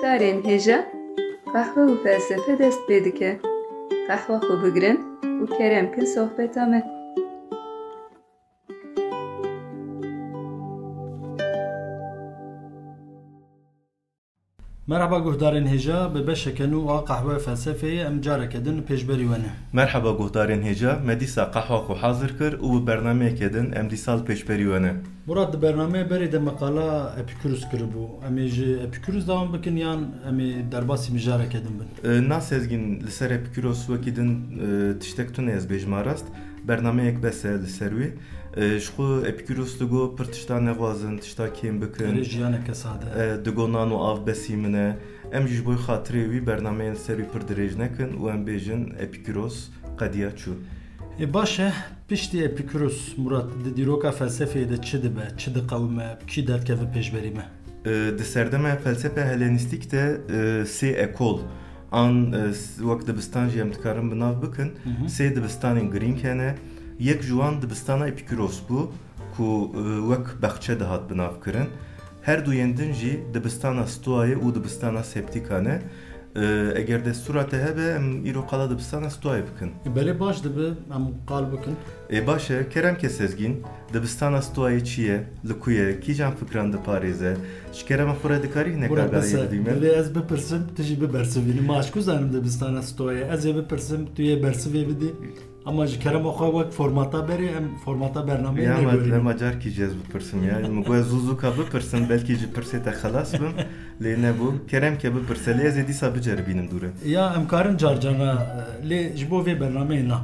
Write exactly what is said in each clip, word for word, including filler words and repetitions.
Guhdarên hêja, qehwe û felsefe dest pê dike. Qehwa xwe bigirin û kerem kin sohbeta me. Merhaba guhdarên hêja, bi beşeke nû a qehwe felsefeyê em careke din pêşberî we ne. Merhaba guhdarên hêja, me dîsa qehwa xwe hazir kir û bi bernameyeke din em dîsa li pêşberî we ne. Murat, di bernameyê berê de me qala Epikûrus kiribû. Em ê ji Epikûrus dewam bikin yan em ê derbasî mijareke din bin? E, na Sezgîn, li ser Epikûros wekî din, e, tiştek tune ez bêjim a rast. Bernameyek bes e li ser wî. E, ji xwe Epikûros digo pir tişta nexwazin, tişta kêm bikin. Erê, jiyaneke sade. E, digo nan û av besî min e. Em jî ji bo xatirê wî bernameyên li ser wî pir dirêj nekin û em bêjin Epikûros qediya çû. Ê, baş e, piştî Epikûros, Murat, di dîroka felsefeyê de çi dibe, çi diqewime, kî derdikeve pêşberî me? E, di serdema felsefe Helenîstîk de, e, sê ekol, an, e, s-, wek dibistan jî em dikarin bi nav bikin, Hı hı. sê dibistanên girîng hene. Yek ji wan dibistana Epikûros bû, ku, e, wek bexçe dihat bi nav kirin. Her du yên din jî dibistana Stoayê û dibistana Septîka ne. E, eger destûra te hebe, em îro qala dibistana Stoayê bikin. E, belê, baş dibe, em qal bikin. Ê, baş e, kerem ke Sezgîn, dibistana Stoayê çi ye, li ku ye, kîjan fikran diparêze? Ji kerema xwe re dikarî hinek Bura agahiyê bes e, bidî me? Divê ez bipirsim, tu jî bibersivînî. Ma ji ku zanim dibistana Stoayê? Ez ê bipirsim, tu yê bersivê bidî. Ama ji kerema xwe wek formata berê, em formata bernameyê Ya, ma, negorînin. Dema carkî jî ez bipirsim ya. Min got ez zû zûka bipirsim, belkî ji pirsê te xelas bim. Lê nebû. Kerem ke bipirse, lê ez ê dîsa biceribînim dûre. Ya, em karin carcana, lê ji bo vê bernameyê na.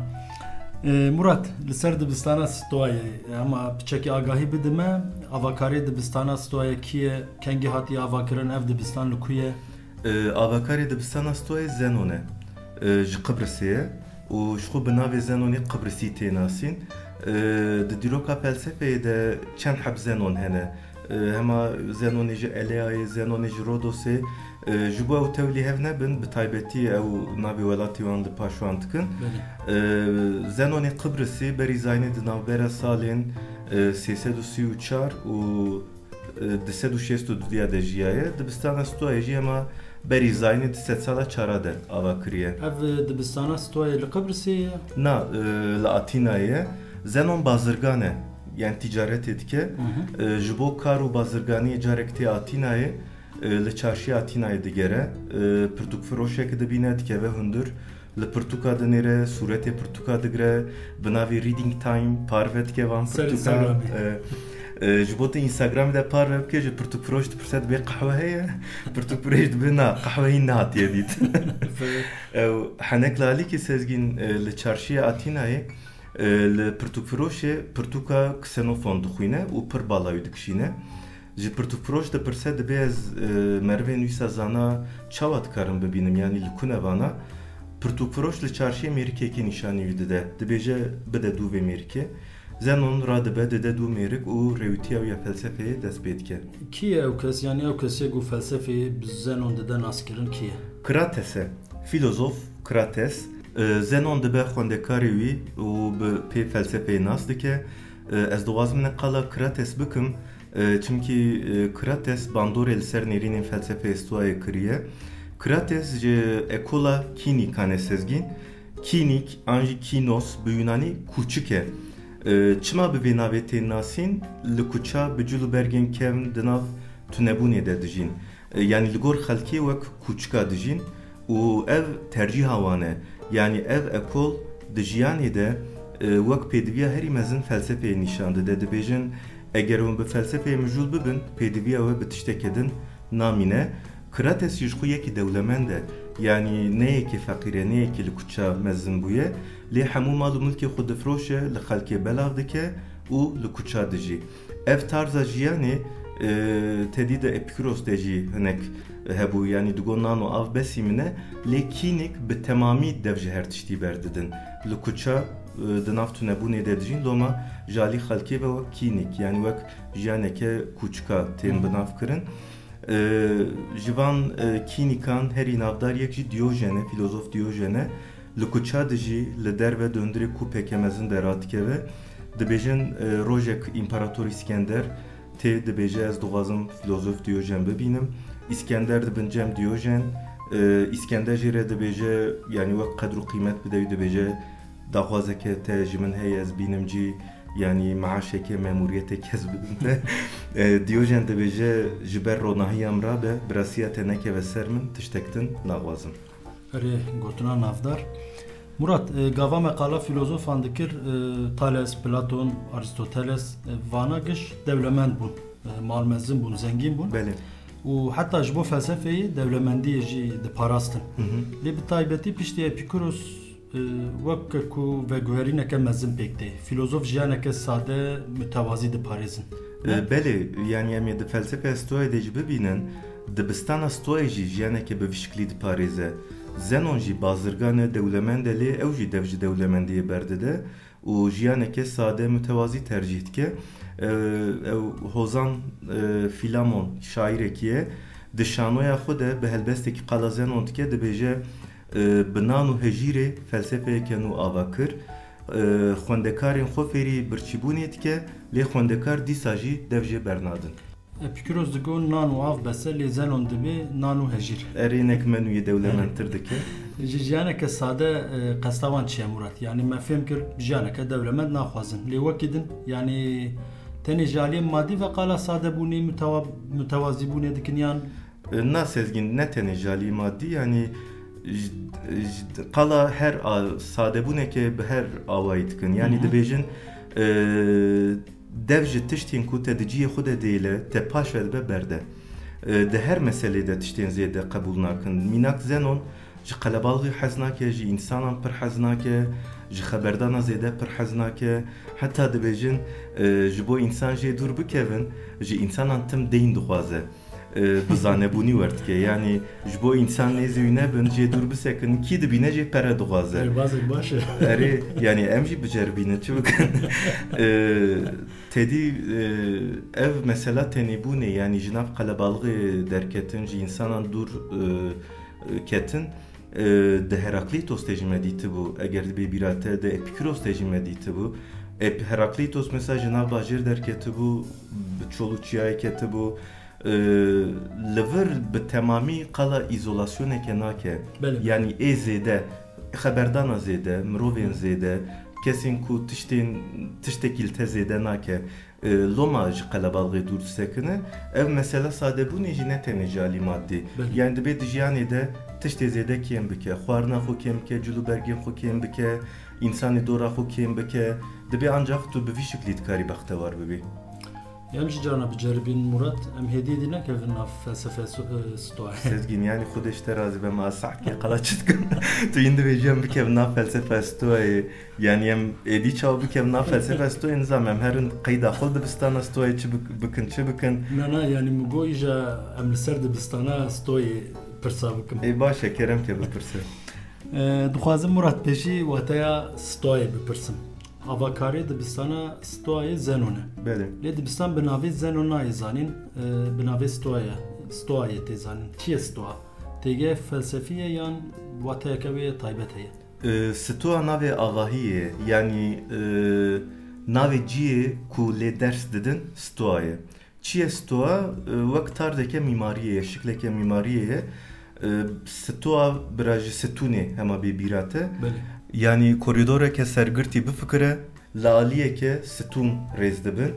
E, Murat, li ser dibistana Stoayê, ama piçekî agahî bidime, avakarê dibistana Stoayê kî ye, kengî hatiye avakirin, ev dibistan li ku ye? E, avakarê dibistana Stoayê Zenon e. E, ji Qibrisê ye û ji xwe bi navê Zenonê Qibrisî tê nasîn. E, di dîroka felsefeyê de çend heb Zenon hene. E, hema Zenonê ji Eleayê, Zenonê ji Rodosê. E, ji bo ew tewlî hev nebin, bi taybetî ew navê welatê wan li paş wan dikin. Belê. E, Zenonê Qibrisî berî zayînê di navbera salên, e, sê sed û sî û çar û e, di sed û şêst û du de jiyaye. Dibistana Stoayê jî hema berî zayînê di sedsala çara de ava kiriye. Ev, e, dibistana Stoayê li Qibrisê ye? Na, e, li Atînayê ye. Zenon bazirgan e, yani ticaretê dike. Hı hı. E, ji bo kar û bazirganiyê carek tê Atînayê, e, li çarşiya Atînayê digere. E, pirtûkfiroşek dibîne, dikeve hundir. Li pirtûka dinêre, sûretê pirtûka digire, bi navê Reading Time parve dike van Ser pirtûka. Instagramê. E, e, ji bo tu Instagramê de parve bike, ji pirtûkfiroş dipirse dibê qehwe heye, pirtûkfiroş dibê na, qehwe hîn nehatiye dît. Fe- Ew henek li alîkî Sezgîn, e, li çarşiya Atînayê, e, li pirtûkfiroşê pirtûka Ksenofon dixwîne û pir bala wî dikişîne. Ji pirtûkfiroş dipirse, dibê ez, e, merivên wî sa zana çawa dikarim bibînim, yanî li ku ne vana? Pirtûkfiroş li çarşiyê mêrikekê nîşanî wî dide. Dibêje, bide dû vê mêrikê. Zenon radibe, dide dû mêrik û rêwîtiya wî ya felsefeyê dest pê dike. Kî ye ew kes? Yanî ew kesê ku felsefeyê bi Zenon dide naskirin kî ye? Krates e. Fîlozof Krates. E, Zenon dibe xwendekarê wî û bi pê felsefeyê nas dike. E, ez dixwazim ne qala Krates bikim. E, çimkî, e, Krates bandorê li ser nêrînên felsefeyê Stoayê kiriye. Krates ji ekola Kînîkan e Sezgîn. Kînîk an jî Kînos bi Yunanî kûçik e. E, çima bi vê navê tên nasîn? Li kuça bi cil û bergên kevn di nav tunebûnê de dijîn. E, yanî li gor xelkê wek kûçika dijîn û ev tercîha wan e. Yanî ev ekol di jiyanê de, e, wek pêdiviya herî mezin felsefeyê nîşan dide. Dibêjin, eger hûn bi felsefeyê mijûl bibin, pêdiviya we bi tiştekê din namîne. Krates jî ji xwe yekî dewlemend e. Yanî ne yekê feqîr e, ne yekê li kuça mezin bûye. Lê hemû mal û milkê xwe difroşe, li xelkê belav dike û li kuça dijî. Ev tarza jiyanê, e, tedî di Epikûros de jî hinek hebû, yanî digo nan û av besî min e, lê kînîk bi temamî dev ji her tiştî berdidin. Li kuça, e, di nav tunebûnê de dijîn, loma ji alî xelkê ve wek kînîk, yanî wek jiyaneke kûçika tên bi nav kirin. E, ji van, e, kînîkan herî navdar yek jî Diyojen e, fîlozof Diyojen e. Li kuça dijî, li derve di hundirê kûpeke mezin de radikeve. Dibêjin, e, rojek Împarator Îskender tê dibêje, ez dixwazim fîlozof Diyojen bibînim. Îskender dibin cem Diyojen. E, Îskender jê re dibêje, yanî wek qedr û qîmet bide wî, dibêje, daxwazeke te ji min heye, ez bînim cî, yanî meaşeke, memûriyeteke ez bidim te. E, Diyojen dibêje, ji ber ronahiya min rabe, birasiya te nekeve ser min, tiştek din naxwazim. Erê, gotina navdar. Murat, e, gava me qala filozofan dikir, e, Thales, Platon, Aristoteles, e, vana giş dewlemend bûn, e, malmezin bûn, zengîn bûn. Belê. Û heta ji bo felsefeyê dewlemendiyê jî diparastin. Hı hı. Lê bi taybetî piştî Epikuros, e, weke ku veguherîneke mezin pêk tê. Filozof jiyaneke sade, mutewazî diparêzin. E, Ne? Belê, yanî em ê di felsefe Stoayê de jî bibînin, dibistana Stoayê jî jiyaneke bi vî şiklî diparêze. Zenon jî bazirgan e, dewlemend e, lê ew jî dev ji dewlemendiyê berdide û jiyaneke sade, mutewazî tercîh dike. E, ew Hozan, e, Filamon şairekî ye. Di şanoya xwe de bi helbestekî qala Zenon dike, dibêje, e, bi nan û hejîrê felsefeyeke nû ava kir. E, xwendekarên xwe fêrî birçîbûnê dike, lê xwendekar dîsa jî dev jê bernadin. Epikuros digot, nan û av bes e, lê Zenon dibê nan û hejîr. Erê, hinek menûyê dewlemendtir dike. Ji jiyaneke sade, e, qesta wan çi ye, Murat? Yanî me fêm kir, jiyaneke dewlemend naxwazin. Lê wekî din, yanî tenê ji aliyê madî ve qala sadebûnê, mutewa-, mutewazîbûnê dikin yan? E, na Sezgîn, ne tenê ji aliyê madî, yanî ji, ji, qala her a, sadebûneke bi her awayî dikin. Yanî Hı hı. dibêjin, e, dev ji tiştên ku te di cihê xwe de dêle, te paş ve dibe berde. E, di her meselê de tiştên zêde qebûl nakin. Mînak Zenon ji qelebalixê hez nake, ji însanan pir hez nake, ji xeberdana zêde pir hez nake. Heta dibêjin, e, ji bo însan jê dûr bikevin, ji însanan tim deyn dixwaze. E, bi zanebûnî werdike. Yanî ji bo însan nêzî wî nebin, jê dûr bisekin, kî dibîne jê pere dixwaze. Rêbazek baş e. Erê, yanî em jî biceribînin, çi bikin? E, tedî, e, ev mesela tenêbûnê, yanî ji nav qelebalixê derketin, ji însanan dûr, e, e, ketin, e, di Heraklitos de jî me dîtibû, eger dibê bîra te, di Epikuros de jî me dîtibû. Ep-, Heraklitos mesela ji nav bajêr derketibû, bi çol û çiyayê ketibû. E, li vir bi temamî qala îzolasyoneke nake. Belê. Yanî ê zêde, xeberdana zêde, mirovên zêde, kesên ku tiştên, tiştekî li te zêde nake. E, loma ji qelebalixê dûr disekine. Ev mesela sadebûnê jî ne tenê ji alî madî. Belê. Yanî dibê di jiyanê de tiştê zêde kêm bike, xwarina xwe kêm bike, cil û bergên xwe kêm bike, însanê dora xwe kêm bike. Dibê ancax tu bi vî şiklî dikarî bextewar bibî. Em jî carna biceribîn, Murat, em hêdî hêdî nekevin nav felsefe so-, e, Stoayê. Sezgîn, yanî Xwedê ji te razî be, ma saetke qala çi dikim? Tu yîn dibêjî em bikevin nav felsefe Stoayê. Yanî em êdî çawa bikevin nav felsefe Stoayê, nizam em herin qeyda xwe dibistana Stoayê çi bik-, bikin, çi bikin? Na, na, yanî min got îja em li ser dibistana Stoayê pirsa bikim. Ê, baş e, kerem ke bipirse. E, dixwazim Murat pêşî wateya Stoayê bipirsim. Avakarê dibistana Stoayê Zenon e. Belê. Lê dibistan bi navê Zenon nayê zanîn, e, bi navê Stoayê, Stoayê tê zanîn. Çi ye Stoa? Têgeh felsefî ye yan wateyeke wê ye taybet heye? E, Stoa navê avahî ye, yanî, e, navê cihê ku lê ders didin Stoa ye. Çi ye Stoa? E, wek tardeke mîmariyê ye, şikleke mîmariyê ye. E, Stoa bira ji stûnê hema bê bîra te. Belê. Yanî korîdoreke sergirtî bifikire, li aliyeke stûn rêz dibin.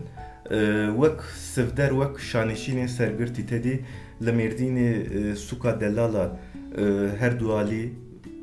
E, wek sivder, wek şanêşînên sergirtî tedî li Mêrdînê, e, sûka Delala, e, her du alî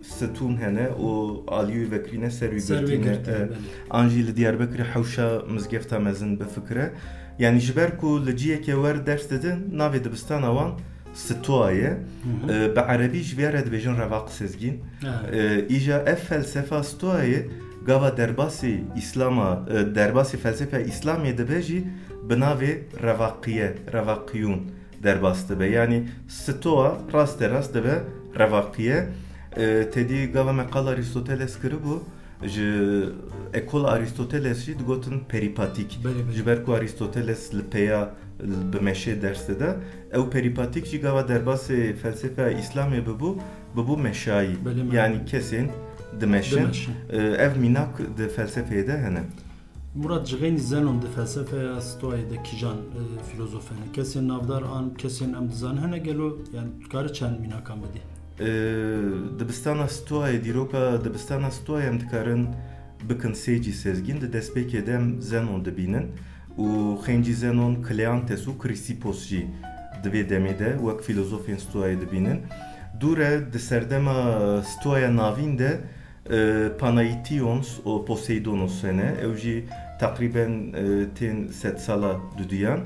stûn hene û aliyê wê vekirîne ser wî Ser wê girtîne. Girtîne, E, belê. An jî li Diyarbekirê hewşa mizgefta mezin bifikire. Yanî ji ber ku li ciyeke wer ders didin, navê dibistana wan Stoa ye. Hı hı. E, bi erebî ji vê re dibêjin Revaq Sezgîn. Ha. E, îja ev felsefa Stoayê gava derbasî Îslama, e, derbasî felsefa Îslamê dibe jî bi navê Revaqiye, Revaqiyûn derbas dibe. Yanî Stoa raste rast dibe Revaqiye. E, tedî gava me qala Aristoteles kiribû, ji ekola Aristoteles jî digotin perîpatîk. Belê, belê. Ji ber ku Aristoteles li peya, bi meşê ders dide, ew perîpatîk jî gava derbasê felsefeya Îslamê bibû, bibû meşayî. Belê, belê. Yanî kesên dimeşin. Dimeşin. E, ev mînak di felsefeyê de hene. Murat, cixênî Zenon di felsefeya Stoayê de kîjan e, fîlozof hene? Kesên navdar an kesên em dizanin hene gelo? Yani tu dikare çend mînakan bidî? E, dibistana Stoayê, dîroka dibistana Stoayê em dikarin bikin sê cî Sezgîn. Di destpêkê de em Zenon dibînin û xêncî Zenon, Kleantes û Krîsîpos jî di vê demê de wek fîlozofên Stoayê dibînin. Dû re di serdema Stoaya Navîn de e, Panayitions û Poseidonos hene. Ew jî teqrîben e, tên sedsala duduyan.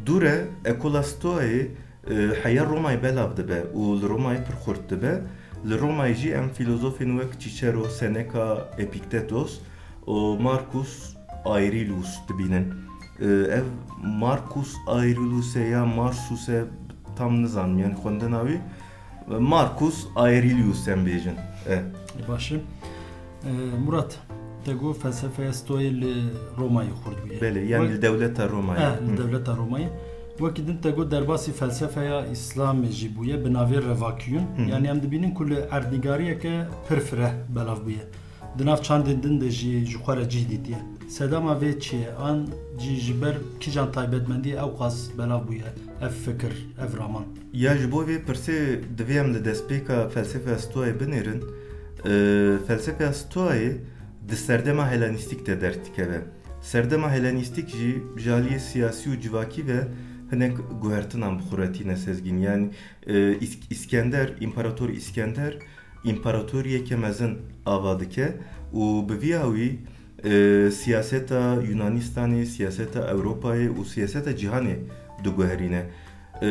Dû re ekola Stoayê e, heya Romayê belav dibe û li Romayê pir xurt dibe. Li Romayê jî em fîlozofên wek Cicero, Seneca, Epiktetos û Marcus Aurelius dibînin. E, ev Marcus Aurelius e ya Marsus e, tam nizanim, yani xwendina wî. Marcus Aurelius em bêjin. E. Baş e. E, Murat, te got felsefeya Stoayê li Romayê xurt bûye. Belê, yani Wek- li dewleta Romayê. E, li Hı. dewleta Romayê. Wekî din te got derbasî felsefeya Îslamê jî bûye, bi navê Revakiyon. Hı hı. Yani em dibînin ku li erdnîgariyeke pir fireh belav bûye. Di nav çandên din de jî ji xwe re cih dîtiye. Sedema vê çi ye? An jî ji ber kîjan taybetmendî ewqas belav bûye ev fikir, ev raman? Ya ji bo vê pirsê divê em li destpêka felsefeya Stoayê binêrin. E, felsefeya Stoayê di serdema Helenîstîk de derdikeve. Serdema Helenîstîk jî ji aliyê siyasî û civakî ve hinek guhertinan bi xwe re tîne Sezgîn. Yani e, Îsk- Îskender, Împarator Îskender, împaratoriyeke mezin ava dike û bi vî awî e, siyaseta Yunanistanê, siyaseta Ewropayê û siyaseta cîhanê diguherîne. E,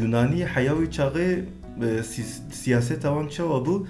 Yunanî heya wê çaxê e, sîs- siyaseta wan çawa bû?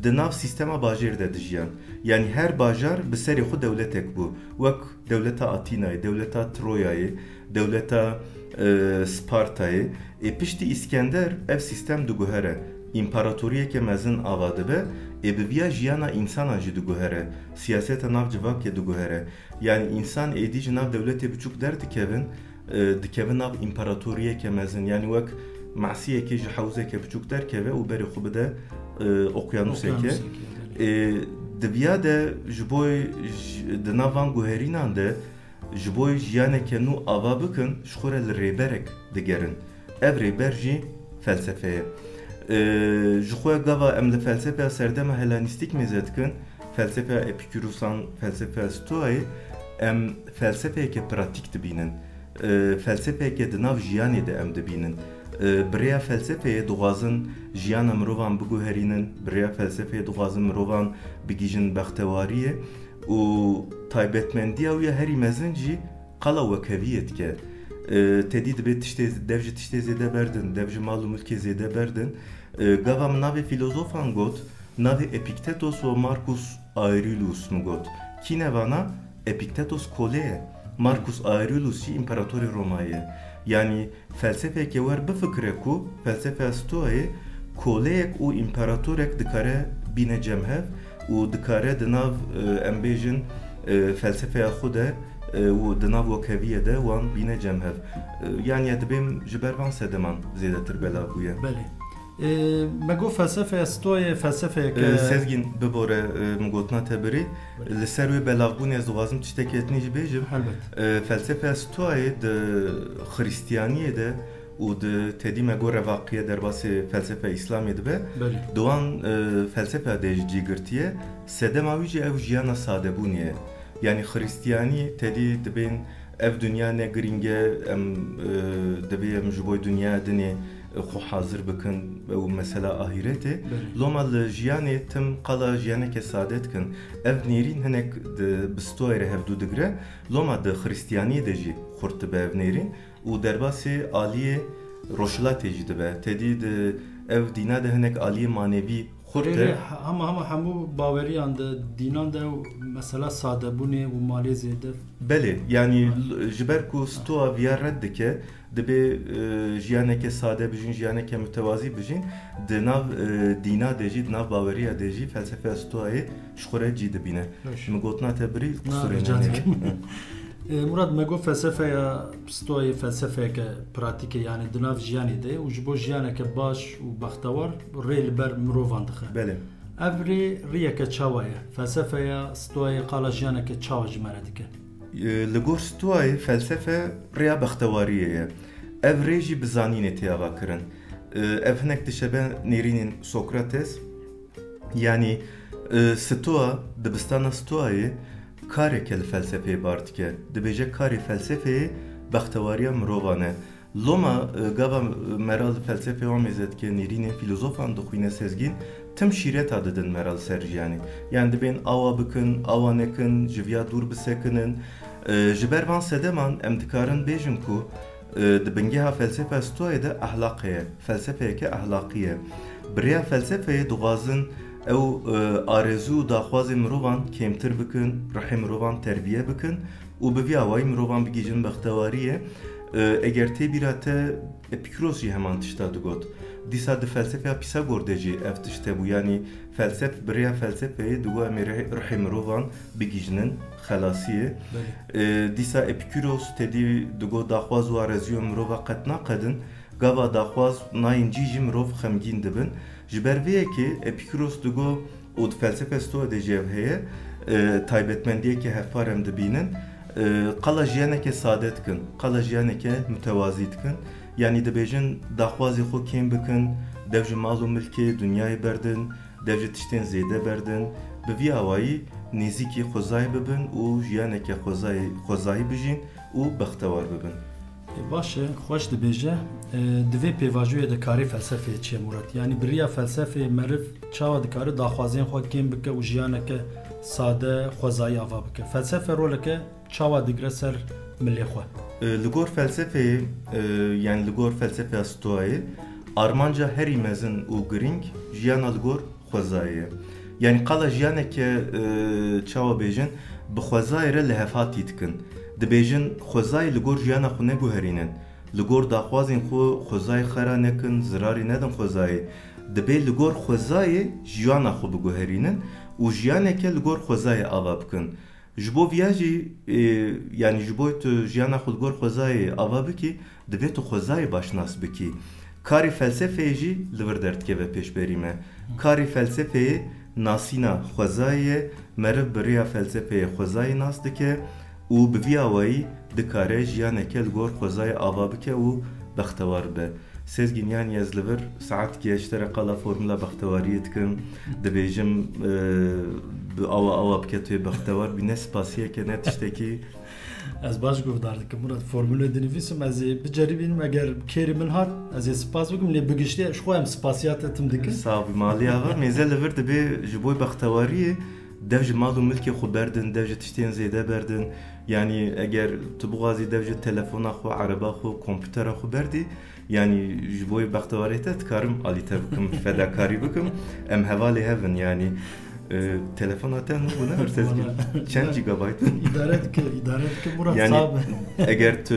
Di nav sîstema bajêr de dijiyan. Yani her bajar bi serê xwe dewletek bû. Wek dewleta Atînayê, dewleta Troyayê, dewleta e, Spartayê. Ê piştî Îskender ev sîstem diguhere. Împaratoriyeke mezin ava dibe. Ê bi viya jiyana însanan jî diguhere. Siyaseta nav civakê diguhere. Yani însan êdî ji nav dewletê biçûk derdikevin, e, dikevin nav împaratoriyeke mezin. Yani wek masiyekê ji hewzeke biçûk derkeve û berê xwe bide e, okyanuseke. Okyanuseke, belê. E, di viya de ji bo j- di nav van guherînan de ji bo jiyaneke nû ava bikin, ji xwe re li rêberek digerin. Ev rêber jî felsefe ye. E, ji xwe gava em li felsefeya serdema Helenîstîk mêze dikin, felsefeya Epikûrosan, felsefeya Stoayê, em felsefeyeke pratîk dibînin. E, felsefeyeke di nav jiyanê de em dibînin. E, bi rêya felsefeyê dixwazin jiyana mirovan biguherînin, bi rêya felsefeyê dixwazin mirovan bigihîjin bextewariyê û taybetmendiya wî ya herî mezin jî qala wekheviyê dike. E, tedî dibê tiştê, dev ji tiştê zêde berdin, dev ji mal û milkê zêde berdin. E, gava min navê fîlozofan got, navê Epiktetos û Marcus Aurelius min got. Kî ne vana? Epiktetos kolê ye. Marcus Aurelius jî împeratorê Romayê ye. Yanî felsefeyeke wer bifikire ku felsefeya Stoayê koleyek û împeratorek dikare bîne cem hev û dikare di nav, e, em bêjin, e, felsefeya xwe de, e, û di nav wekheviyê de wan bîne cem hev. E, yanî ez dibêm ji ber van sedeman zêdetir belav bûye. Belê. E, me got felsefeya Stoayê felsefeyeke E, Sezgîn, bibore, e, min gotina te birî. Belê. Li ser wê belavbûnê ez dixwazim tiştekî etnî jî bêjim. Helbet. E, felsefeya Stoayê di Xiristiyaniyê de û di tedî me got revaqiye derbasê felsefeya Îslamê dibe. Belê. Di wan, e, felsefeya de jî cî girtiye. Sedema wî jî ew jiyana sadebûnê ye. Yanî Xiristiyanî tedî dibên ev dinya ne girîng e, em, e, divê em ji bo dinyaya dinê, e, xwe hazir bikin, ew mesela ahîretê. Belê. Loma li jiyanê tim qala jiyaneke sade dikin. Ev nêrîn hinek di, bi Stoayê re hevdû digire. Loma di Xiristiyaniyê de jî xurt dibe ev nêrîn û derbasê aliyê rojhilatê jî dibe. Tedî di ev dîna de hinek aliyê manevî xurt Rê, rê, e. he-, hema, hema hemû baweriyan de, dînan de ew mesela sadebûnê û malê zêde. Belê, yanî Hı. l-, ji ber ku Stoa viya red dike, dibê, e, jiyaneke sade bijîn, jiyaneke mutewazî bijîn, di nav, e, dîna de jî, di nav baweriya de jî felsefeya Stoayê ji xwe re cî dibîne. Baş. Min gotina te birî, Na, qusûrê rica neyê. dikim. Hı. E, Murat, me got felsefeya Stoayê felsefeyeke pratîk e, yani di nav jiyanê de ye û ji bo jiyaneke baş û bextewar rê li ber mirovan dixe. Belê. Ev rê riyeke çawa ye? Felsefeya Stoayê qala jiyaneke çawa ji me re dike? Li gor Stoayê felsefe rêya bextewariyê ye. Ev rê jî bi zanînê tê avakirin. Ev hinek dişebe nêrînên Sokrates, yanî Stoa, dibistana Stoayê kareke li felsefeyê bar dike. Dibêje karê felsefeyê bextewariya mirovan e. Loma gava me re li felsefê wan mêze dike, nêrînên fîlozofan dixwîne Sezgîn, tim şîreta didin me re li ser jiyanê. Yanî dibên awa bikin, awa nekin, ji viya dûr bisekinin. Ji ber van sedeman em dikarin bêjin ku di bingeha felsefeya Stoayê de ehlaq heye, felsefeyeke ehlaqî ye. Bi rêya felsefeyê dixwazin ew arezû û daxwazên mirovan kêmtir bikin, rihê mirovan terbiye bikin û bi vî awayî mirovan bigihîjin bextewariyê. Eger tê bîra te, Epîkuros jî heman tişta digot. Dîsa di felsefeya Pîsagor de jî ev tişt hebû, yanî felsef, bi rêya felsefeyê digot em ê rih-, rihê mirovan bigihîjinin xelasiyê. Belê. Dîsa Epîkuros tedî digot daxwaz û areziyo mirova qet naqedin, gava daxwaz nayên cî jî mirov xemgîn dibin. Ji ber vê yekê Epîkuros digot, û di felsefe Stoa de jî ev heye, e, taybetmendiyeke hevpar em dibînin. E, qala jiyaneke sade dikin, qala jiyaneke mutewazî dikin. Yanî dibêjin daxwazê xwe kêm bikin, dev ji mal û milkê, dinyayê berdin, dev ji tiştên zêde berdin. Bi vî awayî nêzîkî xwezayê bibin û jiyaneke xwezayê, xwezayî bijîn û bextewar bibin. E, baş e, xweş dibêje. E, di vê pêvajoyê de karê felsefeyê çi ye, Murat? Yanî bi riya felsefeyê meriv çawa dikare daxwazên xwe kêm bike û jiyaneke sade, xwezayî ava bike? Felsefe roleke çawa digire ser milê xwe? E, li gor felsefeyê, e, yanî li gor felsefeya Stoayê, armanca herî mezin û girîng jiyana li gor xwezayê ye. Yanî qala jiyaneke, e, çawa bêjin, bi xwezayê re lihevhatî dikin. Dibêjin, xwezayê li gor jiyana xwe neguherînin. Li gor daxwazên xwe xwezayê xera nekin, zirarê nedin xwezayê. Dibê li gor xwezayê jiyana xwe biguherînin û jiyaneke li gor xwezayê ava bikin. Ji bo viya jî, e, yanî ji bo tu jiyana xwe li gor xwezayê ava bikî, divê tu xwezayê baş nas bikî. Karê felsefeyê jî li vir derdikeve pêşberî me. Karê felsefeyê nasîna xwezayê ye, meriv bi rêya felsefeyê xwezayê nas dike û bi vî awayî dikare jiyaneke li gor xwezayê ava bike û bextewar be. Sezgîn, yanî ez li vir saetkî ji te re qala formula bextewariyê dikim, dibêjim, e, bi awa awa bike tu yê bextewar bî, ne spasiyeke, ne tiştekî. Ez baş guhdar dikim, Murat, formulê dinivîsim, ez ê biceribînim, eger kêrî min hat, ez ê spas bikim, lê bi giştî ji xwe em spasiya te tim dikin. Sax bî, malî ava, mêze li vir dibê ji bo bextewariyê dev ji mal û milkê xwe berdin, dev ji tiştên zêde berdin. Yanî eger tu bixwazî dev ji telefona xwe, ereba xwe, komputera xwe berdî, yanî ji bo bextewarê te dikarim alî te bikim, fedakarî bikim. Em hevalê hev in yanî. E, telefona te nû bû ne hir ses Wala. Çend gigabayt? Îdare dike, îdare dike, Murat, yanî, sabe. Eger tu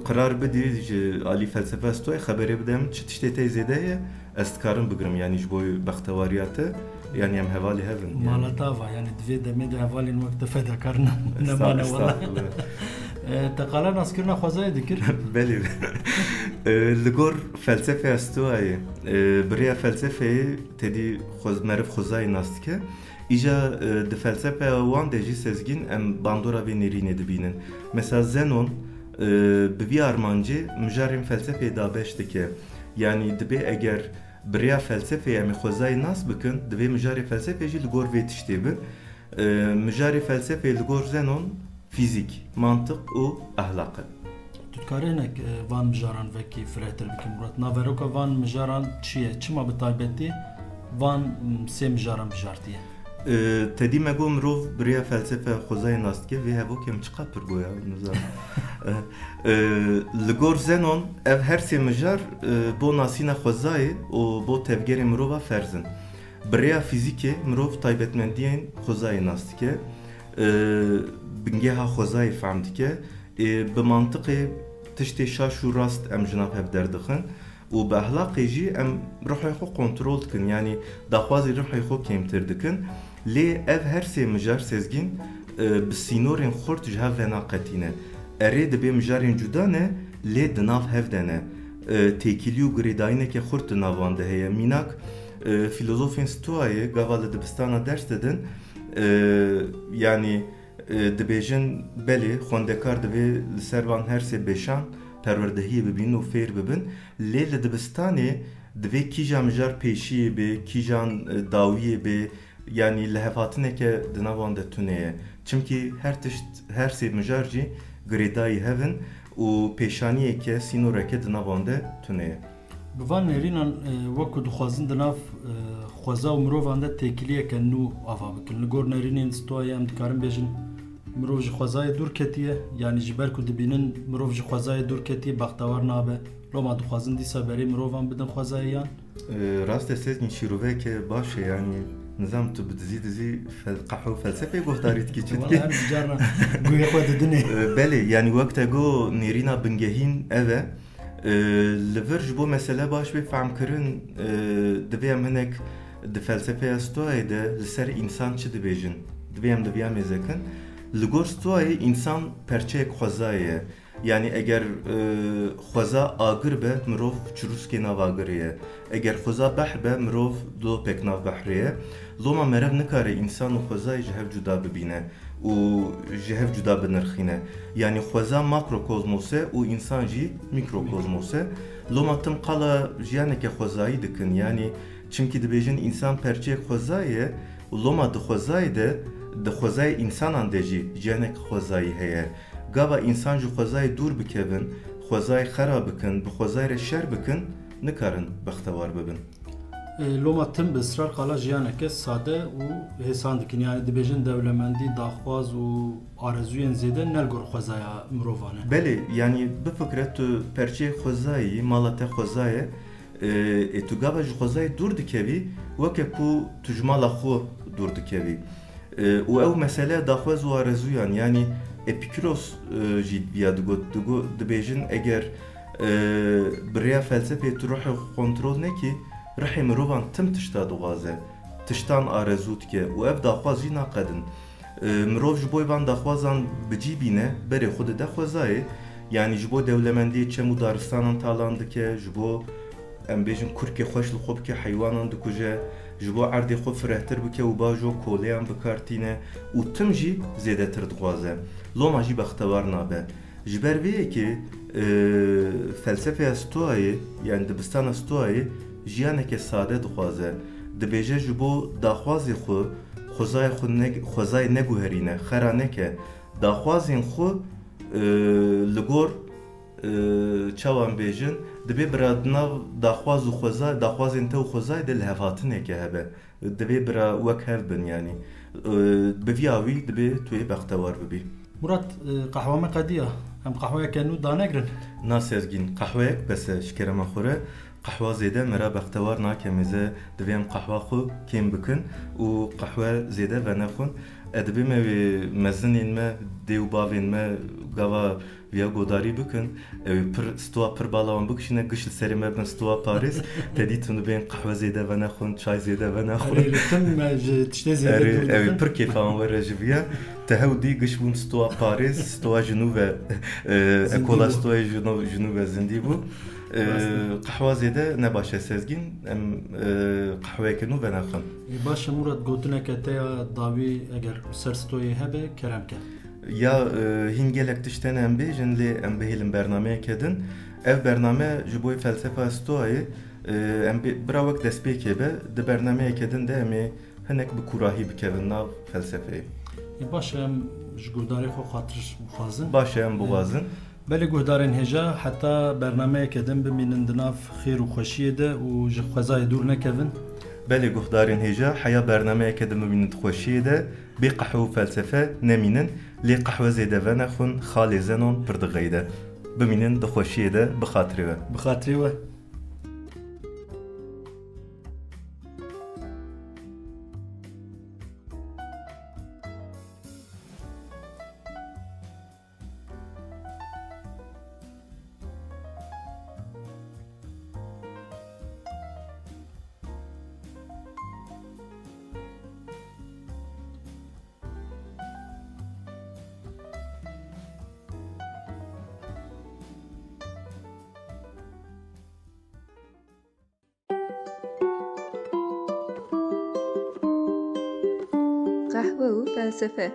qirar bidî ji alî felsefe Stoyê xeberê bide min, çi tiştê te zêde ye, ez dikarim bigirim, yanî ji bo bextewariya te, yanî em hevalê hev in, yanî. Mala te ava, yanî di vê demê de hevalên wek te fedakar ne, nemane wala. Estağfurullah. E, te qala naskirina xwezayê dikir? Belê. E, li gor felsefeya Stoayê, e, bi rêya felsefeyê tedî xwez-, meriv xwezayê nas dike. Îja, e, di felsefeya wan de jî Sezgîn em bandora vê nêrînê dibînin. Mesela Zenon, e, bi vî armancê mijarên felsefeyê dabeş dike. Yanî dibê eger bi rêya felsefeyê em ê xwezayê nas bikin, divê mijarê felsefeyê jî li gor vê tiştê bin. E, mijarê felsefeyê li gor Zenon fîzîk, mantiq û ehlaq e. Tu dikarî hinek, e, van mijaran vekî firehtir bikî, Murat? Naveroka van mijaran çi ye? Çima bi taybetî van, m, sê mijaran bijartiye? E, tedî me got mirov bi rêya felsefe xwezayê nas dike, vê hevokê min çiqas pir goya, nizanim. E, e, li gor Zenon ev her sê mijar, e, bo nasîna xwezayê û bo tevgerê mirova ferz in. Bi rêya fîzîkê mirov taybetmendiyên xwezayê nas dike, e, bingeha xwezayê fehm dike, e, bi mantiqê tiştê şaş û rast em ji nav hev derdixin û bi ehlaqê jî em ruhê xwe kontrol dikin, yanî daxwazî ruhê xwe kêmtir dikin. Lê ev her sê mijar Sezgîn, e, bi sînorên xurt ji hev venaqetîne. Erê, dibê mijarên cuda ne, lê di nav hev de ne. E, têkilî û girêdayîneke xurt di nav wan de heye. Mînak, e, fîlozofên Stoayê gava li dibistana ders didin, e, yanî E, dibêjin, belê, xwendekar divê li ser van her sê beşan perwerdehiyê bibîn û fêr bibin, lê li dibistanê divê kîjan mijar pêşiyê bê, kîjan, e, dawiyê bê, yanî lihevhatineke di nav wan de tune ye. Çimkî her tişt, her sê mijar jî girêdayî hev in û pêşaniyeke, sînoreke di nav wan de tune ye. Bi van nerînan, e, wek ku dixwazin di nav, e, xweza û mirovan de têkiliyeke nû ava bikin. Li gor nerînên stoyê em dikarin bêjin, mirov ji xwezayê dûr ketiye, yanî ji ber ku dibînin mirov ji xwezayê dûr ketiye, bextewar nabe. Loma dixwazin dîsa berê mirovan bidin xwezayê yan? E, rast e, Sezgîn, şîroveyeke baş e, yanî nizam tu bi dizî dizî fel-, qehwe û felsefeyê guhdarî dikî, çi Wala dikî? Her carna guhê xwe didinê. E, belê, yanî wek te got, nêrîna bingehîn ev e. E, li vir ji bo mesele baş bê fehmkirin, e, divê em hinek di felsefeya stoyê de li ser însan çi dibêjin. Divê em li viya mêzekin. Li gor stoyê însan perçeyek xwezayê ye. Yanî eger, e, xweza agir be, mirov çirûskê nav agirê ye. Eger xweza behr be, mirov dolopek nav behrê ye. Loma meriv nikare însan û xwezayê ji hev cuda bibîne û ji hev cuda binirxîne. Yanî xweza makrokozmos e û însan jî mîkrokozmos e. Loma tim qala jiyaneke xwezayî dikin. Yanî çimkî dibêjin însan perçeyek xwezayê ye û loma di xwezayê de, di xwezayê însanan de jî jiyanek xwezayî heye. Gava însan ji xwezayê dûr bikevin, xwezayê xera bikin, bi xwezayê re şer bikin, nikarin bextewar bibin. E, loma tim bi israr qala jiyaneke sade û hêsan dikin. Yanî dibêjin dewlemendî, daxwaz û arezûyên zêde ne li gor xwezaya mirovan e. Belê, yanî bifikre tu perçeyê xwezayî, mala te xweza ye, e, ê tu gava ji xwezayê dûr dikevî, weke ku tu ji mala xwe dûr dikevî. E, û ew meseleya daxwaz û arezûyan, yanî Epikuros, e, jî viya digot, digo-, dibêjin, eger, e, bi rêya felsefeyê tu ruhê xwe kontrol nekî, ruhê mirovan tim tişta dixwaze, tiştan arezû dike û ev daxwaz jî naqedin. E, mirov ji bo van daxwazan bi cî bîne, berê xwe dide xwezayê, yanî ji bo dewlemendiyê çem û daristanan talan dike, ji bo em bêjin kurkê xweş li xwe bike, heywanan dikuje, ji bo erdê xwe firehtir bike û bajo koleyan bi kar tîne û tim jî zêdetir dixwaze. Loma jî bextewar nabe. Ji ber vê yekê, e, felsefeya stoyê, yanî dibistana stoyê jiyaneke sade dixwaze. Dibêje ji bo daxwazê xwe, xwezayê xwe ne-, xwezayê neguherîne, xera neke. Daxwazên xwe, e, li gor, e, çawa em bêjin, dibê bira di nav daxwaz û xweza-, daxwazên te û xwezayê de lihevhatineke hebe. Divê bira wek hev bin, yanî, e, bi vî awî dibê tu yê bextewar bibî. Murat, e, qehwa me qediya. Em qehweyeke nû danegrin? Na Sezgîn, qehweyek bes e ji kerema xwe re. Qehwa zêde me re bextewar nake, mêze divê em qehwa xwe kêm bikin û qehwe zêde venexwin. E, dibê me wê mezinên me, dê û bavên me gava viya godarî bikin. Ew ê pir stowa pir bala wan bikişîne, giş li serê me bin stowa parêz. Te dî tu nibên qehwe zêde venexwin, çay zêde venexwin. Erê, li tim me ji tiştê zêde Erê, dûr ew ê dikin. Pir kêfa wan were ji viya. Te hew dî giş bûn stowa parêz, stowa ji nû ve, e, Zindî ekola bû. Stoyê ji nû-, ji nû ve zindî bû. E, Rast e. Qehwa zêde ne baş e Sezgîn. Em, e, qehweyeke nû venexwin. Ê, baş e Murat, gotineke te ya dawî eger ser stoyê hebe, kerem ke. Ya, e, hîn gelek tişt hene em bêjin, lê em bihêlin bernameyeke din. Ev bername ji bo felsefa stoyê, e, em bê, bira wek destpêkê be, di bernameyeke din de em ê hinek bi kûrahî bikevin nav felsefeyê. Ê, baş e, em ji guhdarê xwe xatir bixwazin. Baş e, em E, bixwazin. Belê guhdarên hêja, heta bernameyeke din bimînin di nav xêr û xweşiyê de û ji xwezayê dûr nekevin. Belê guhdarên hêja, heya bernameyeke din bimînin di xweşiyê de, bê qehwe û felsefe nemînin, lê qehwe zêde venexwin, xalê Zenon pir dixeyde. Bimînin di xweşiyê de, bi xatirê we. Bi xatirê we. Qehwe û felsefe.